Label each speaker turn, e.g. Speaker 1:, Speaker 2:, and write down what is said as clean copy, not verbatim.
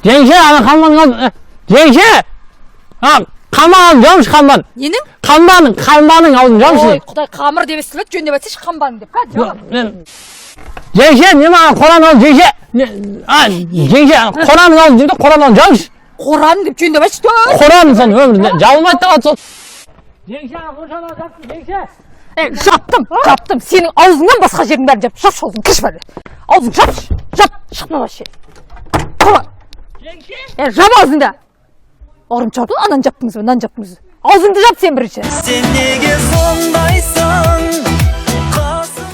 Speaker 1: Жеңше, ана қамбаның алдын, жеңше, а, қамбаның алдын жауыңызшы, қамбаның.
Speaker 2: Ненің?
Speaker 1: Қамбаның, қамбаның алдын жауыңызшы.
Speaker 2: Ой, құдай, қамыр деп естіледі, жөндеп айтсайшы, қамбаның деп. Кәде, жауап.
Speaker 1: Жеңше, не маған қораның алдын, жеңше, а, жеңше, қораның алдын деймін де, қораның алдын жауыңызшы.
Speaker 2: Қораның деп жөндеп айтшы. Тө.
Speaker 1: Қораның соны өмірінде жабылмайды да сол. Жеңше, ана қоршаны жапсын, жеңше.
Speaker 2: Е, жаптым, жаптым. Сенің аузыңнан басқа жердің бәрін жап. Жапшы аузыңды, кірші бәрі. Аузыңды жапшы, жап, шықма вообще. Қома.
Speaker 1: Жеңше.
Speaker 2: Е, жап аузыңды. Ұрым жабды, ананы жаптыңыз ба, мынаны жаптыңыз ба? Аузыңды жап сен бірінші.
Speaker 3: Сен неге сондайсың? Қасым.